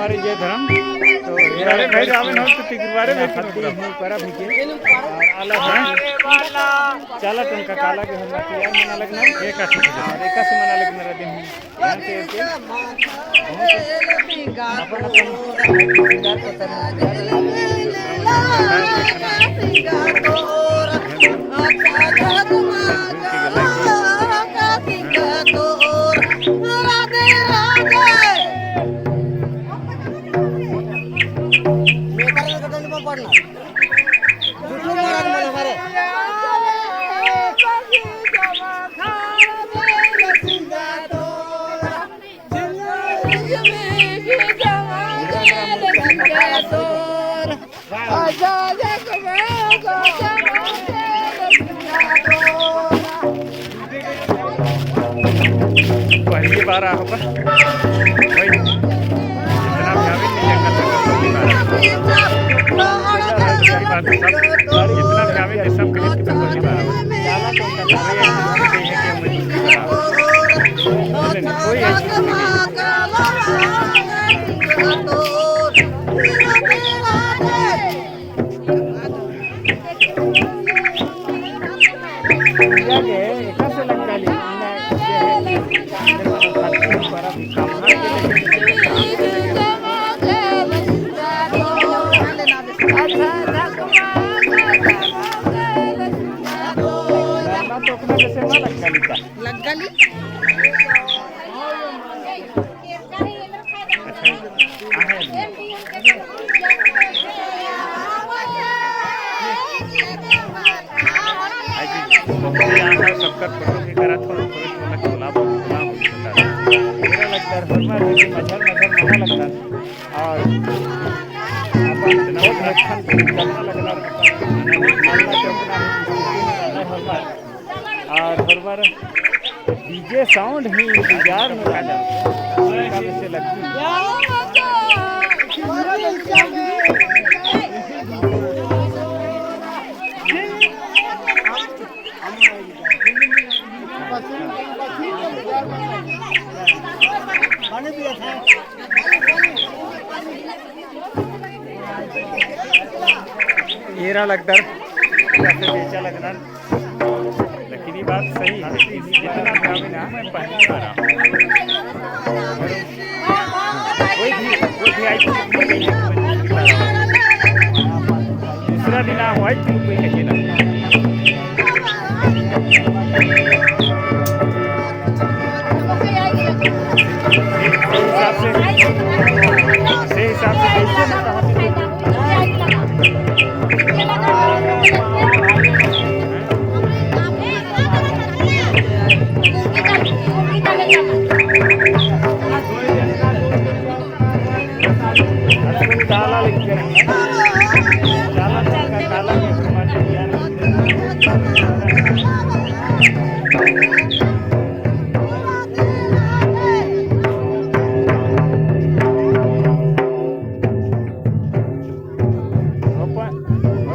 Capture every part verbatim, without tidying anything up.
अरे जय धर्म। तो अरे भाई, आवे ना तो तिगुर बारे में खत्ती हूँ, परब ही के। और आला है। चाला टंका काला के हम तैयार मना लगना। एक आठ और एक आठ मना लगना रहते हैं। यहाँ से एक अपन, अपन सिंगार को करना। पहली बार आया होगा। भाई, जितना भी आवे, नहीं देखा था, पहली बार आया। जितना भी आवे, ये सब कहे कि पहली बार आया। कोई ऐसी चीज नहीं है। लग्गा ली। अच्छा, आहे। आई जी, बहुत ही यहाँ सबका फोटो भी करा, थोड़ा, थोड़ा, थोड़ा, थोड़ा, थोड़ा, थोड़ा, थोड़ा। मेरा लगता है, हर बार मुझे मजर, मजर, मजा लगता है। और अपन बहुत अच्छा लगता है। और हर बार DJ sound ही इंतजार में रहना। उनका भी से लगती है। एरा लगदर, या फिर बेचा लगना। लेकिन ये बात सही है, जितना भी आवे ना, मैं पहली बार आऊँ। कोई भी, कोई भी आई, दूसरा दिन आ, आई, कोई कहिए ना। हिसाब से, से हिसाब से देखिए ना, कहाँ से ताला लिख के रखना। ताला, ताला, ताला। अपन,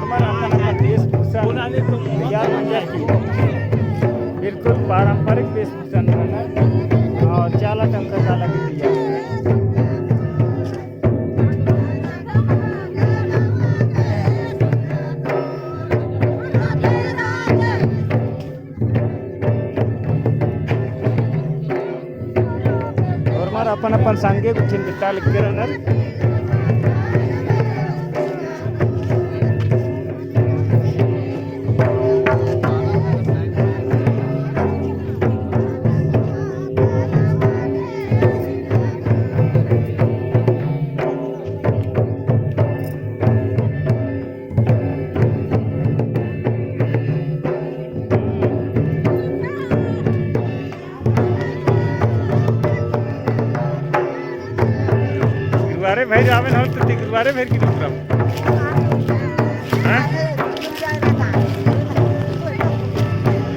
अपन, अपन वेशभूषा तैयार मंजा की। बिल्कुल पारंपरिक वेशभूषा ननर और चाला टंका काला की तैयार। होरमर अपन अपन संगे गुट्ठिन बिता लग्गे रअनर। गुरुवारे भैर आवेन हो तो ती गुरुवारे भैर की दूसरा। हाँ?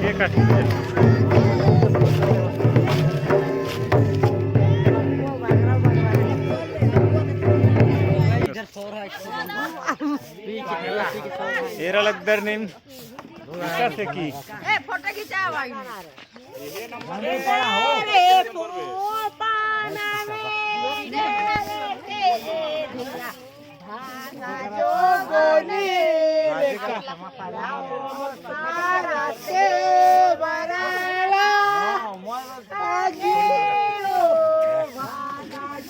ये काट। एरा लगदर नीम। इसका से की? ए, फोटो खिंचाओ भाई। अरे, फूल पाना में, अरे,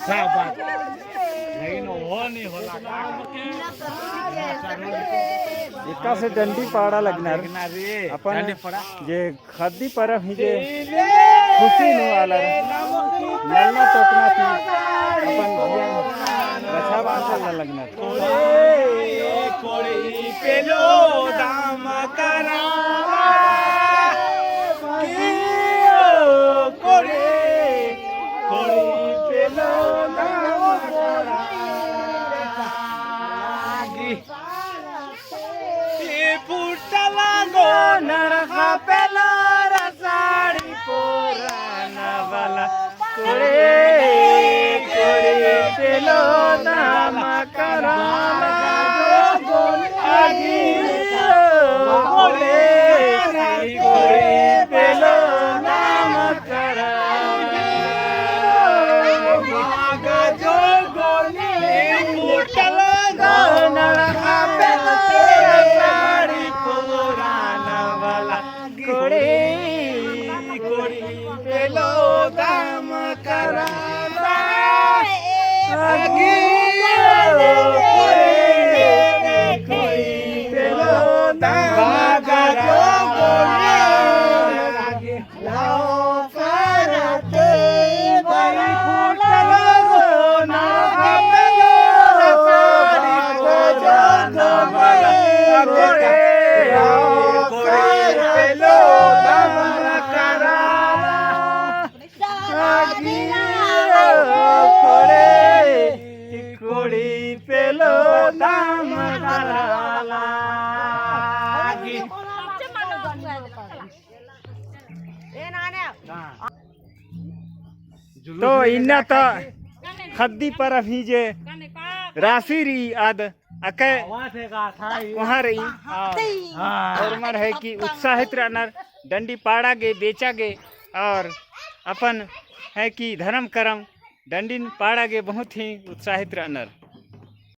शाबाश। लेकिन वो नहीं होला। एकासे डंडी पाड़ा लगनर। लगनर रे। अपन डंडी पाड़ा। जे ख़द्दी परब ही जे खुशी नू आलर नलना तोकना ती अपन जिया रछाबंधन लगनर। कोड़े, कोड़े पेलो दाम करा, कोड़े, कोड़े पेलो दाम करा। ई पुट्टला गो नड़खा पेलो रसाड़ी पोराना वाला। कोड़े, कोड़े पेलो नाम कराला। आगी कोड़े, कोड़े पेलो नाम कोड़े, कोड़े पेलो दाम कराला। आगी कोड़े, कोड़े पेलो दाम कराला। कोड़े पेलो दाम कराला। तो इन्ना ता ख़द्दी परब ही जे रासी रई आद अकय कोहाँ रई और मर है कि उत्साहित रअनर डंडी पाड़ा गे बेचा गे और अपन है कि धर्म करम डंडी पाड़ा गे बहुत ही उत्साहित रअनर।